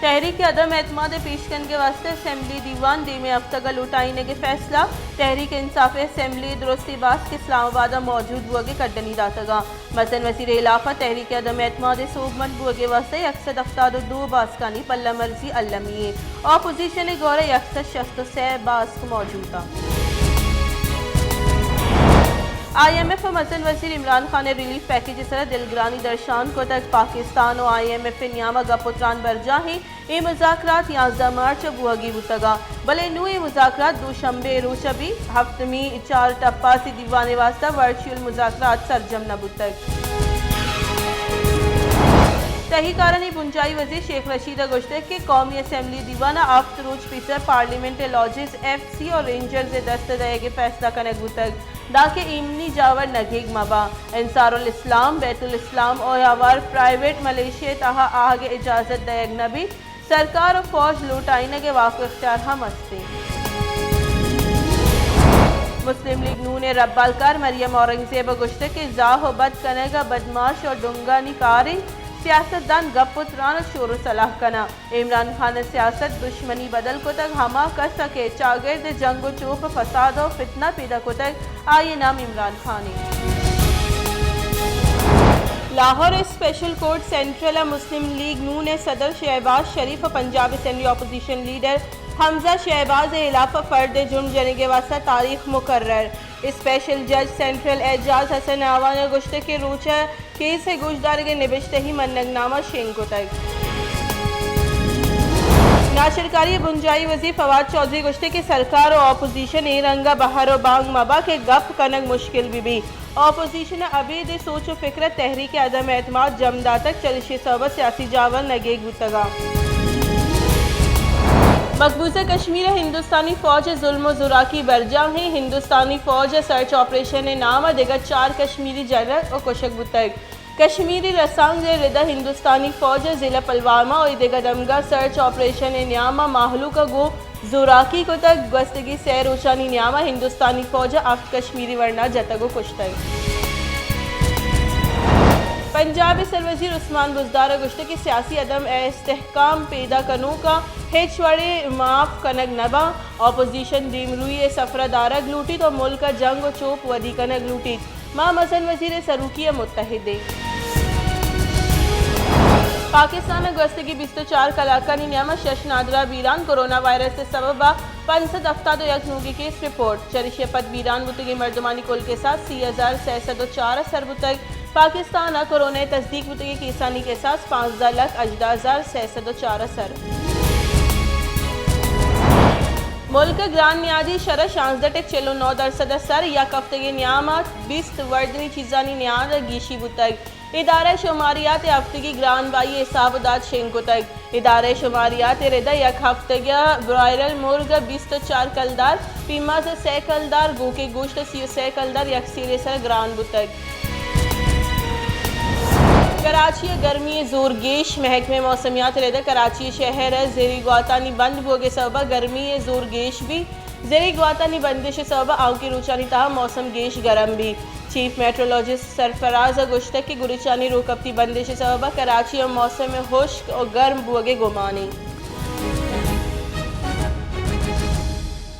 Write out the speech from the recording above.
تحریک عدم اعتماد ءِ پیش کنگ ءِ واستہ اسمبلی دیوان، دیمے ہفتگ ءَ لوٹائینگ ءِ فیصلہ۔ تحریک انصاف ءِ اسمبلی درستی باسک اسلام آباد ءَ موجود بوگ ءِ کڈنی داتگ ءَ۔ مزن وزیر ءِ ہلاف ءَ تحریک عدم اعتماد ءِ سوبمند بوگ ءِ واستہ یک سد ہفتاد ءُ دو باسکانی پلہ مرزی المی ایں۔ اپوزیشن ءِ گور ءَ یک سد شست ءُ سے باسک موجود اَنت۔ آئی ایم ایف ءَ مزن وزیر عمران خان ءِ ریلیف پیکج ءِ سرا دلگرانی درشان کتگ۔ پاکستان ءُ آئی ایم ایف ءِ نیام ءَ گپ ءُ تران برجاہ ایں۔ اے مذاکرات یازدہ مارچ ءَ بوہگی بوتگ اَنت، بلے نوں اے مذاکرات دوشنبے ءِ روچ ءَ بیت۔ ہفتمی چار ٹپاسی دیوان ءِ واستہ ورچوئل مذاکرات سرجم نہ بوتگ۔ تہی کارانی بنجاہی وزیر شیخ رشید ءَ گوشتگ کہ قومی اسمبلی دیوان ءَ ہفت روچ پیسر پارلیمنٹ ءِ لاجز، ایف سی ءُ رینجرز ءِ دست ءَ دئیگ ءِ فیصلہ کنگ بوتگ، دانکہ ایمنی جاور نگیگ مہ باں۔ انصار الاسلام، بیت الاسلام ءُ ہوار پرائیویٹ ملیشیا ءِ تہا آہگ ءِ اجازت دئیگ نہ بیت۔ سرکار ءُ فوج لوٹائینگ ءِ واک ءُ اختیار ہم است اِنت۔ مسلم لیگ نون ءِ ربالکار مریم اورنگزیب ءَ گوشتگ کہ زاہ ءُ بد کنگ ءَ بدماش ءُ ڈنگانی کار اِنت۔ سیاستدان گپ ءُ تران ءُ شور ءُ سلاہ کن اَنت۔ عمران خان ءَ سیاست دشمنی بدل کتگ، ہما کس ءَ کہ چاگرد ءِ جنگ ءُ چوپ ءُ فساد ءُ فتنہ پیدا کتگ، آئی ءِ نام عمران خان اِنت۔ لاہور ءِ اسپیشل کورٹ سینٹرل ءَ مسلم لیگ نون ءِ صدر شہباز شریف ءُ پنجاب اسمبلی اپوزیشن لیڈر حمزہ شہباز ءِ ہلاف ءَ فرد ءِ جرم جنگ ءِ واستہ تاریخ مقرر۔ اسپیشل جج سینٹرل اعجاز حسن اعوان ءَ گوشتگ کہ روچ ءَ کیس ءِ گوشدارگ ءِ نبشتہی منگ نامہ شنگ کتگ۔ ناشرکاری ءِ بنجاہی وزیر فواد چوہدری ءَ گوشتگ کہ سرکار ءُ اپوزیشن اے رنگ ءَ بہر ءُ بانگ مہ باں کہ گپ کنگ مشکل بہ بیت۔ اپوزیشن ءَ ابید اے سوچ ءُ فکر ءَ تحریک عدم اعتماد جم داتگ، چریشی ءِ سبب ءَ سیاسی جاور نگیگ بوتگ اَنت۔ مقبوضہ کشمیر ءَ ہندوستانی فوج ءِ ظلم ءُ زوراکی برجاہ ایں۔ ہندوستانی فوج ءِ سرچ آپریشن ءِ نام ءَ دگہ چار کشمیری جنگ ءُ کشگ بوتگ۔ کشمیری رسانک ءِ رد ءَ ہندوستانی فوج ءَ ضلع پلوامہ ءُ ایدگہ دمگاں سرچ آپریشن ءِ نیام ءَ مہلوک ءَ گوں زوراکی کتگ۔ گوستگیں سئے روچانی نیام ءَ ہندوستانی فوج ءَ ہفت کشمیری ورنا جتگ ءُ کشتگ۔ پنجاب ءِ سروزیر عثمان بزدار ءَ گوشتگ کہ سیاسی عدم استحکام پیدا کنوکاں ہچ وڑیں معاف کنگ نہ باں۔ اپوزیشن دیمروئی ءِ سفر ءَ دارگ لوٹیت ءُ ملک ءَ جنگ ءُ چوپ ودی کنگ لوٹیت۔ ما مزن وزیر ءِ سروکی ءَ متحد ایں۔ پاکستان ءَ گوستگیں بیست ءُ چار کلاکانی نیام ءَ شش نادراہ بیران، کورونا وائرس ءِ سبب ءَ پنچ سد ہفتاد ءُ یک نوگیں کیس رپورٹ۔ چریشی ءَ پد بیران بوتگیں مردمانی کل کساس سی ہزار سئے سد ءُ چار ءَ سر بوتگ۔ پاکستان ءَ کورونا ءِ تصدیق بوتگیں کیسانی کساس پانزدہ لکھ ہژدہ ہزار سئے سد ءُ چار ءَ سر۔ ملک ءِ گران نیادی شرح شانزدہ ٹک چل ءُ نو درسد ءَ سر، یک ہفتگے نیام ءَ بیست وردنی چیزانی نیاد ءَ گیشی بوتگ۔ ادارہ شماریات ءَ ہفتگی گران بہائی ءِ حساب ءُ داد شنگ کتگ۔ ادارہ شماریات ءِ رد ءَ یک ہفتگی ءَ برائرل مرگ ءَ بیست ءُ چار کلدار، پیماز ءَ سئے کلدار، گوکے گوشت ءَ سی ءُ سئے کلدار یک سیرے سر ءَ گران بوتگ۔ کراچی ءَ گرمی ءِ زور گیش، محکمہ موسمیات ءِ رد ءَ کراچی شہر ءَ زری گواتانی بند بوگ ءِ سبب ءَ گرمی ءِ زور گیش بیت۔ زری گواتانی بندش ءِ سبب ءَ آؤکیں روچانی تہا موسم گیش گرم بیت۔ چیف میٹرولوجسٹ سرفراز ءَ گوشتگ کہ گریچانی روکپتی بندش ءِ سبب ءَ کراچی ءَ موسم ہشک ءُ گرم بوگ ءِ گمان اِنت۔